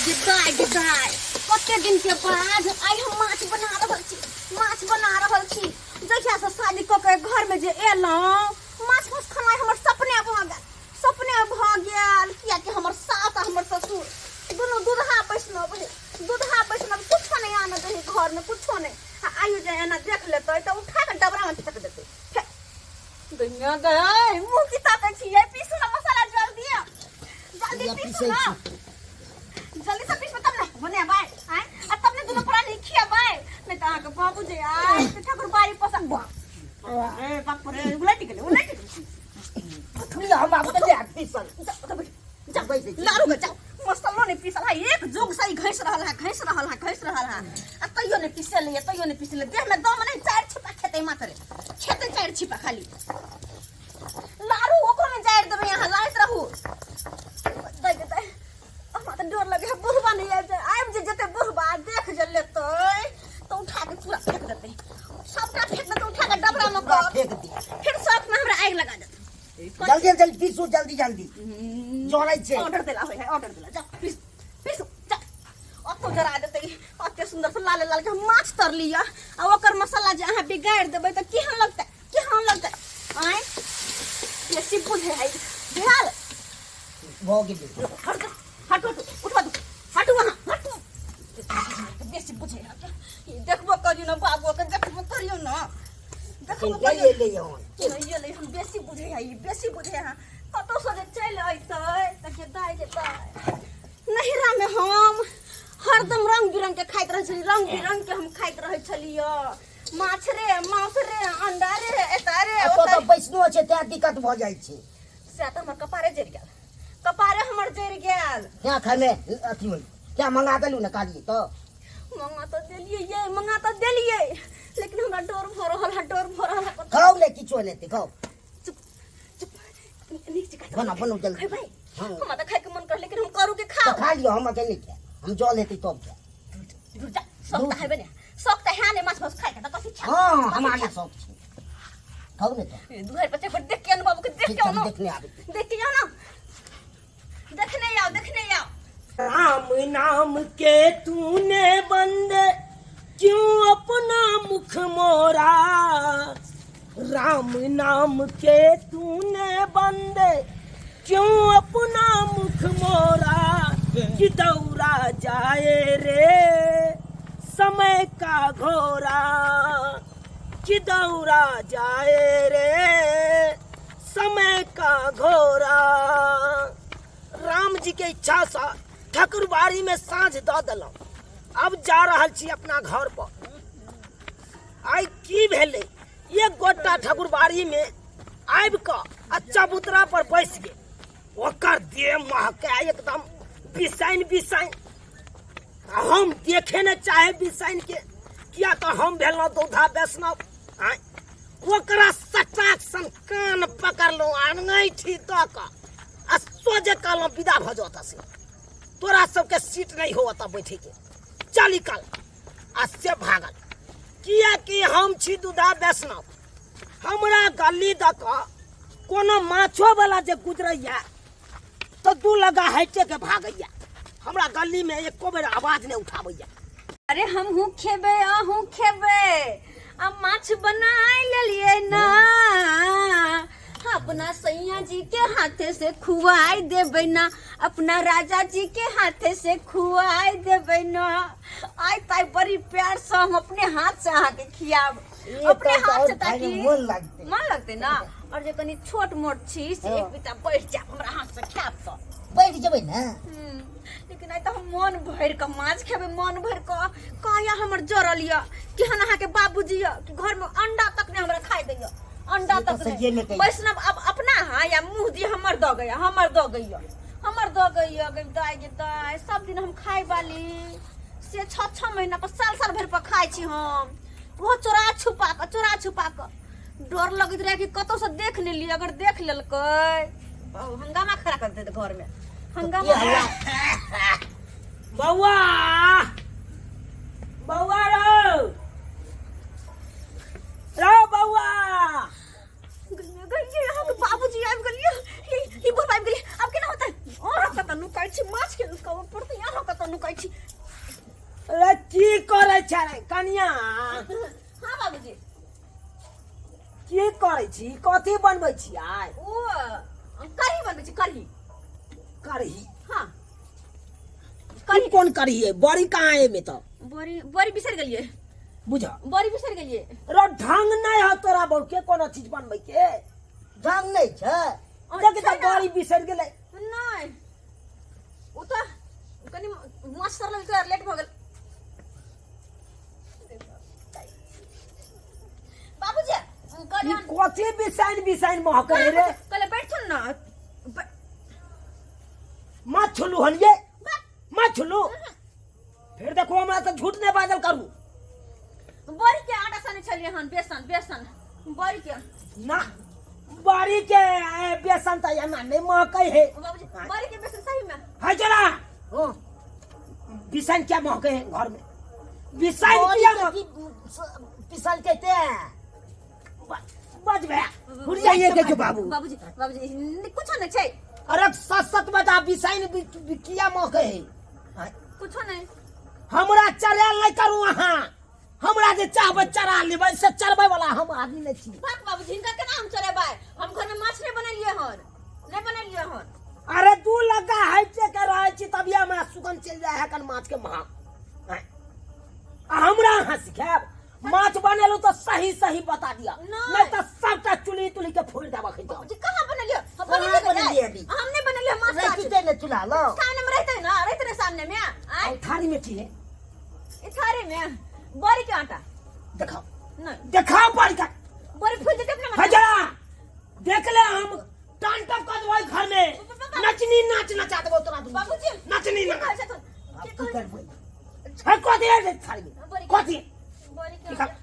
गे दाय कते दिन के बाद आइ हम माछ बना रहल छी, माछ बना रहल छी। जहिया से शादी कऽ के घर में जे एलहुँ, माछ माछ खेनाइ हमर सपने भऽ गेल, सपने भऽ गेल। कियाकि हमर सास आ हमर ससुर दुनू दूधहा वैष्णव है, दूधहा वैष्णव, कुछो नहीं आने दे घर में, कुछो नहीं। आ आइयो जे एना देख लेतै तऽ उठा के डबरा में फेंक देतै। दुनिया गए मुंह की ताकै छियै? पीसू ना मसाला जल्दी, जल्दी। या पीसू पीसै ना छी। जल्दी से पीसू तब ने बनेबै आँय, आ तब ने दुनू प्राणी खियेबै। नहीं तऽ अहाँके बाबू जे आय तऽ ठाकुर बाड़ी पसंद। बाप रे बाप रे, उलटि गेलै, उलटि गेलै। लिअ, हम आब कते पीसल। जा, ओतऽ बैठ जा। बैसै छी। लारू के जाओ, मसालो नहीं पीसल है। एक जुग से ही घैस रहल है, घैस रहल है, घैस रहल है, आ तैयो नहीं पीसल है, तैयो नहीं पीसल। देह में दम नहीं, चारि छिपा खेतै मात्र, खेतै चारि छिपा खाली। लारू ओकरो में जारि देबै, अहाँ लाइत रहू। दै के दै, हमरा तऽ डर लगे है बुढ़बा नहीं आबि जाए। आबि जे जेतै बुढ़बा, देख जे लेतै तऽ उठा के पूरा फेंक देतै, सबटा फेंक देतै उठा के डबरा में। पूरा कऽ फेंक दे। फिर शौक में हमरा आगि लगा देतै। जल्दी जल्दी पीसू, जल्दी जल्दी, जरै छै। ऑर्डर देला होय है, ऑर्डर देला। जा पीस, पीस जा। ओतो जरा देतै। अते सुंदर से लाल लाल के हम माछ तर लिया, आ ओकर मसाला जे अहाँ बिगाड़ देबै तऽ केहन लगतै, केहन लगतै? आँय, बेसी बुझे है भेल। भऽ गेलै। हट हट, हट, उठवा दू, हटू अहाँ, हटू। बेसी बुझे है। ई देखबो करियौ ने बाबू के, देखबो करियौ ने, देखबो नहि करियौ। एलै हन। नहीं एलै हम। बेसी बुझे है ई, बेसी बुझे है। कतौ से जे चलि अयतै तऽ के दाइ के दाइ। नहिरा में हम हरदम रंग बिरंग के खाइत रहै छली, रंग बिरंग के हम खाइत रहै छलियै। माछ रे, मांस रे, अंडा रे, एता रे। एतऽ ओता। तऽ बैसनो छै तें दिक्कत भऽ जाइ छै। सएह तऽ हमर कपारे जरि गेल, कपारे हमर जरि गेल। तें खाइमे अथी होइ, तें मंगा देलहुँ ने काली तऽ। मंगा तऽ देलियै ये, मंगा तऽ देलियै, लेकिन हमरा डर भऽ रहल है, डर भऽ रहल है। खाउ ने, किछो नहि हेतै, खाउ। चुप चुप, नीक जकाँ बनाउ, बनाउ जल्दी। खेबै। हाँ। हमरा तऽ खायके मन कर, लेकिन हम करू के तऽ खाउ? खा लिअ, हम अकेले खायब, हम जल हेतै तब खायब। रुक जा, शौक तऽ हेबे ने, शौक तऽ है ने माछ मांस खायके, तऽ कथी खायब? हँ, कथी हमरा नहि खायब? शौक छै, खाउ ने तऽ। दुआरि पर चक्कर देख के आउ ने बाबू के, देख ठीक के छै, आउ हम ने। देखने आबै छी। देख के आउ ना, देखने आओ, देखने आओ। राम नाम के तूने बंद क्यों अपना मुख मोरा, राम नाम के तूने बंद क्यों अपना मुख मोरा, कि दौरा जाए रे समय का घोड़ा, कि दौरा जाए रे समय का घोड़ा। राम जी के इच्छा से ठाकुरबाड़ी में साँझ दऽ देलहुँ, अब जा रहल छी अपना घर पर। आइ की भेलै, एक गोटा ठाकुरबाड़ी में आबि कऽ आ चबूतरा पर बैस गेल। ओकर देह महकै एकदम बिसाइन बिसाइन। आ हम देखे ने चाहे बिसाइन के, किया तऽ हम भेलहुँ दूधा वैष्णव। आँय, ओकरा सटाक सन कान पकड़लहुँ आ अङैठी दऽ कऽ आ सोझे कहलहुँ, विदा भऽ जाउ एतऽ से, तोरा सबके सीट नहि हो एतऽ बैठेके, चल निकल। आ से भागल, किएकि हम छी दूधा वैष्णव। हमरा गली दऽ कऽ कोनो माछोवला जे गुजरैया तऽ दू लगा हटि के भागैया, हमरा गलीमे एको बेर आवाज नहि उठाबैया। अरे हमहूँ खेबै, अहूँ खेबै, आ माछ बनाय लेलियै ना, अपना सैया जी के हाथे से खुआई देबै ना, अपना राजा जी के हाथे से खुआई देबै ना। आइ ताइ बड़ी प्यार से हम अपने हाथ से अहाँके खियाब। ई अपने तब तऽ हाथ आओर से, खायमे ताकि मोन लागतै। मन लगतै ना। और जे कनी छोट मोट छी से हाँ। एक बिता बैठ जायब हमरा हाथ से खायब तऽ। बैठ जेबै ने। लेकिन आइ तऽ हम मन भरि कऽ माछ खेबै, मन भरि कऽ। कहिया हमर जरल यऽ, केहन अहाँके बाबूजी यऽ कि घरमे अंडा तक नहि हमरा खाइ दैया, अंडा से तऽ तक सहिए नहि। मे कहै। वैष्णव अब अपना हाँ या मुँह दी हमर दऽ गैया, हमर दऽ गैया, हमर दऽ गैया। गे दाय, गे दाय, सब दिन हम खाय वाली से छः छः महीना पर, साल साल भरि पर खाइ छी हम, ओहो चोरा छुपा कऽ, चोरा छुपा कऽ। डर लगैत रहै कि कतौ से देख नहि लियै। अगर देख लेलकै, हंगामा खड़ा कर देत घरमे, हंगामा। की हल्ला? बौआ, बौआ रौ, रौ बौआ। गइए, अहाँके बाबूजी आबि गेलियै। ई बूढ़ आबि गेलियै, आब केना होतै? अहाँ कतऽ नुकाइ छी? माछ के नुकाबऽ पड़तै। अहाँ कतऽ कतऽ नुकै छी। अरे की करै छै रे कनिया? हाँ बाबूजी। की करै छी, कथी बनबै छी आइ? ओ कढ़ी बनबै छी, कढ़ी। कढ़ी? हाँ। कढ़ी कोन कढ़ी है? बड़ी कहाँ है एमे तऽ? बड़ी, बड़ी बिसरि गेलियै। बुझ। बड़ी बिसरि गेलियै। रो ढंग नहि है तोरा बहू के कोनो चीज बनबै के। ढंग नहि छै। देख छै तऽ ने। बड़ी बिसरि गेलै। नहि, ओ तऽ कनि माछ तरल तऽ लेट भऽ गेल बाबूजी। ई कहलियै कथी बिसाइन बिसाइन महकै रे? कहले बैठथुन ने। माछ छुलू हन ये, माछ छुलू। फिर देखो, हमरा तऽ झूठ नहि बाजल करू। बड़ी के आटा सने छलियै हन, बेसन, बेसन बड़ी के। ना, बड़ी के बेसन तऽ एना नहि महकै है। बाबूजी, बड़ी के बेसन सही में है जरा। हँ। बिसाइन क्या महकै है घर में? बिसाइन बड़ी किया के महक की पिसल के ते बज भैया फुर जाइए के जो बाबू। बाबूजी, बाबूजी, कुछो नहि छै। अरे सच सच बता, बिसाइन किया महकै है? आँय? कुछो नहि। हमरा चढ़ायल नहि करू अहाँ। हमरा जे चाहबै चढ़ा लेबै, से चढ़बै वाला हम आदमी नहि छी। बाप, बाबूजी, हिनका केना हम चढ़ेबै? हम घर में माछ नहि बनेलियै हन, नहि बनेलियै हन। अरे दू लग्गा हटि के रहै छी तभिए हमरा सुगंध चलि जाइ है कन माछ के महक। आँय? आ हमरा अहाँ सिखायब? माछ बनेलहुँ तऽ सही सही बता दिअ। नहि। नहि तऽ सबटा चुली तुली के फोड़ि देबऽ खै। बाबूजी, कहाँ बनेलियै हम? कहाँ बनेलियै बनेलियै अभी? हम नहि बनेलियै माछ ताछ। रहिते ने चूल्हा लग। सामने में रहते ना, रहते ना सामने में। आय। थारी में की है? ई थारी में बड़ी के आटा। देखाओ। नहीं। देखाओ बड़ी का। बड़ी फूल जेते अपना। हजरा देख ले, हम टान टप कर देबो घर में, नचनी नाच नचा देबो तोरा दुनू। बाबूजी। नचनी की नाच। कहै छथुन? आब की की कहै? करबै? है कथी है रे थारी में? बड़ी। कथी? बड़ी के देखाओ। आटा।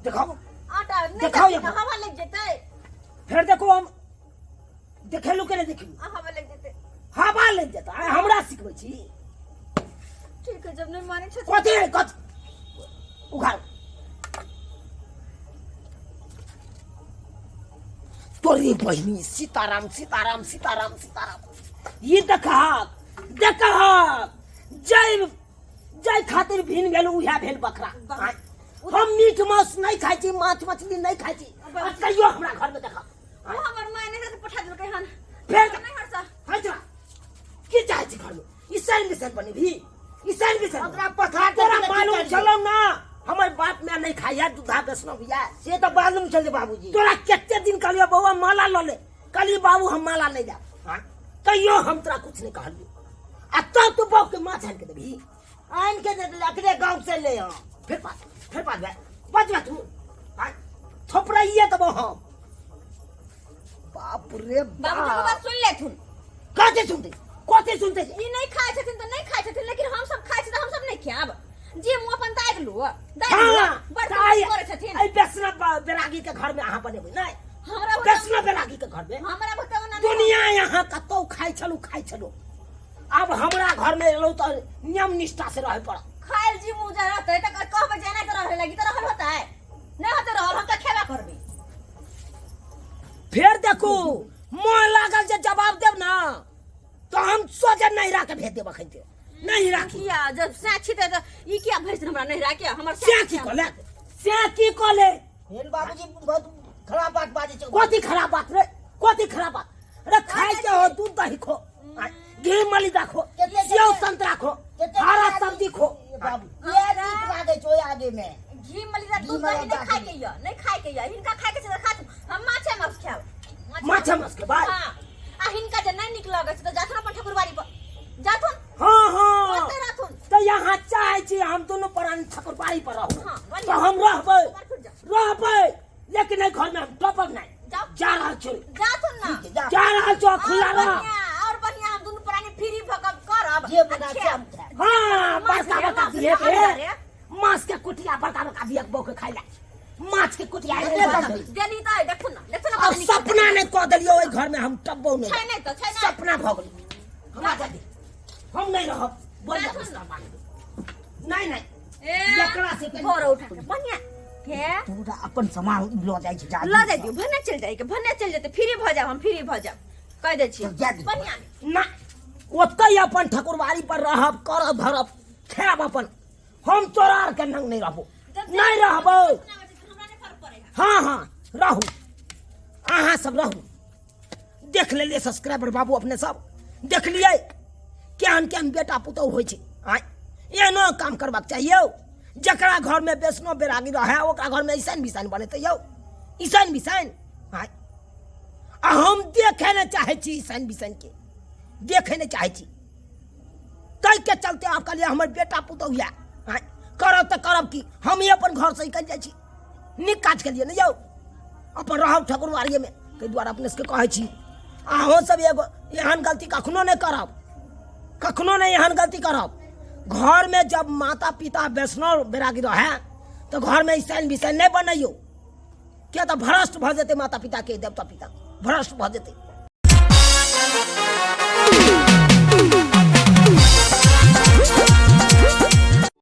देखाओ। आटा नहीं। देखाओ जेतै, यहाँ। हवा लग जेतै। फिर देखो, हम देखेलू के नहीं देखेलू? हवा लग जेतै। हवा लग जेता। आइ हमरा सिखबै छी? ठीक है, जब नहीं माने छथि। कथी है? कथी? उघार तोरी बहिनी। सीताराम सीताराम सीताराम सीताराम। ये देखहक, देखहक, जय जय खातिर भिन भेल, उएह भेल बकरा। आँय, हम मीट मांस नहीं खाइ छी, माछ मछली नहीं खाइ छी, आ तैयो हमरा घर में देखा। ओ हमर माय नहीं से पठा देलकै हन। फेर? नहीं हरसा। हट जा। की चाहै छी घर में? ईसाई मिशन बनेबही? ईसाई मिशन? ओकरा पठा के तोरा की मालूम करियै? छलौ ना, हमर बाप माय नहीं खाइया दूधा वैष्णव या। से तऽ मालूम छलै बाबूजी। तोरा कते दिन कहलियो, बौआ माला लऽ ले। कहलियै, बाबू हम माला नहीं जाब। हाँ? तैयो हम तोरा कुछ नहीं कहलियो, आ तब तू बाप के माछ आनि के देबही? आनि के दे देलै, अखने गाँव से ले आउ। फिर बात, फिर बात बे बच तू। हाँ? थोपड़ाइए देबो हम। बाप रे। बाबूजी के बाप। बात सुन लेथुन। कथी सुनते, कथी सुनते? ई नहीं खाइ छथिन तऽ नहीं खाइ छथिन, लेकिन हम सब खाइ छी तऽ हम सब नहीं खायब। जे मुँह अपन दागि लू, दागि लू। हाँ। बड़ तऽ आइ करै छथिन। एहि वैष्णव बैरागी के घर में अहाँ बनेबै नहि? हमरा बुते वैष्णव बैरागी के घर में हमरा बुते ओना नहि। दुनिया यहाँ कतौ खाइ छलू, खाइ छलू। आब हमरा घर में एलौ तऽ नियम निष्ठा से रहे पड़त। खायल जी मुँह जा रहतै तऽ कहबै जे एना के रहे लगी तऽ रहल होतै? नहि होतै रहल। हम तऽ खेबे करबै। फेर देखू, मोह लागल जे जवाब देब ना तो हम सोचे नहीं राख भेज देब अखन के नहीं राखी। किया? जब साक्षी तऽ ई किया भेज हमरा नहीं राखे हमर? से की कहले, से की कहले? हेन बाबूजी, बहुत खराब बात बाजै छै। कथी खराब बात रे? कथी खराब बात रे? खाय के हो दूध दही खो, घी मलिदा खो, सेव संतरा खो, कते हरा आदमी- सब्जी खो। बाबू, इएह नीक लागै छै ओहि आगे मे। घी मलिदा घी दूध दही मलिदा नहीं खाय के यऽ, नहीं खाय के यऽ। हिनका खाय के छै तऽ खाथु, हम माछे मांस खायब। माछे मांस खेबै? हाँ, आ हिनका जे नहीं नीक लगै छै तऽ जाथुन अपन ठाकुरबाड़ी पर जाथुन। हाँ हाँ। ओतै रहथुन। तऽ यहाँ चाहै छी हम दुनू प्राणी ठाकुरबाड़ी पर रहू? हाँ, तऽ हम रहबै। ऊपर फुट जाओ। रहबै, लेकिन एहि घर में हम टपब नहीं। जाओ। जा रहल छी। जाथुन ना। ठीक है, जा। जा रहल छौ, खुला और रह। बढ़िया, और बढ़िया, हम दुनू प्राणी फ्री भऽ कऽ करब। जे बना आ से खायब। हम खायब। हाँ, माछ बड़का रे, बड़का माछ दिए रे, पे रे। माछ के कुटिया बड़का बड़का दिए बहू के खाइ ला, माछ के कुटिया। कते बनबै? देनी तऽ देखू ना, देखू ना। अब कते नीक। सपना नहीं कह देलियो, ओहि घर में हम टपबो नहीं। छै नहि तऽ छै नहि। सपना भऽ गेल हमरा। जल्दी हम नहीं रहब, बोल। राखू ना। नहीं नहीं। ए, एकरा से भोर उठा के बढ़िया के पूरा अपन सामान लऽ जाइ छै। लऽ जाइ दियौ, भने चलि जाइके, भने चलि जेतै। फ्री भऽ जायब, हम फ्री भऽ जायब, कहि दै छी। जा दियौ। बढ़िया। ना। ओतहि अपन ठकुरबाड़ी पर रहब, करब धरब, खायब अपन। हम तोरा आरके नंग नहि रहबो, नहि रहबो। हाँ हाँ रहू, अहाँ सब रहू। देख लेलियै सब्सक्राइबर बाबू, अपने सब देख लियै केहन केहन बेटा पुतहु होइ छै। आँय, एहनो काम करबाक चाही यौ? जकरा घरमे वैष्णव बैरागी रहै ओकरा घरमे ऐसन बिसन बनेतै यौ? ईसन बिसन? आँय, आ हम देखै नहि चाहै छी, ईसन बिसनके देखै नहि चाहै छी। ताहिके चलते आब कहलियै हमर बेटा पुतहु यऽ, आँय, करब तऽ करब की, हम ही अपन घरसँ निकलि जाइ छी। नीक काज केलियै ने यौ? अपन रहब ठाकुरबाड़िएमे। ताहि दुआरे अपने सबके कहै छी, अहूँ सब एगो एहन गलती कखनो नहि करब, कखनो नहि एहन गलती करब। घरमे जब माता पिता वैष्णव बैरागी रहै तऽ घरमे ईसाइन बिसाइन नहि बनैयौ, किया तऽ भ्रष्ट भऽ जेतै माता पिताके, देवता पिता भ्रष्ट भऽ जेतै।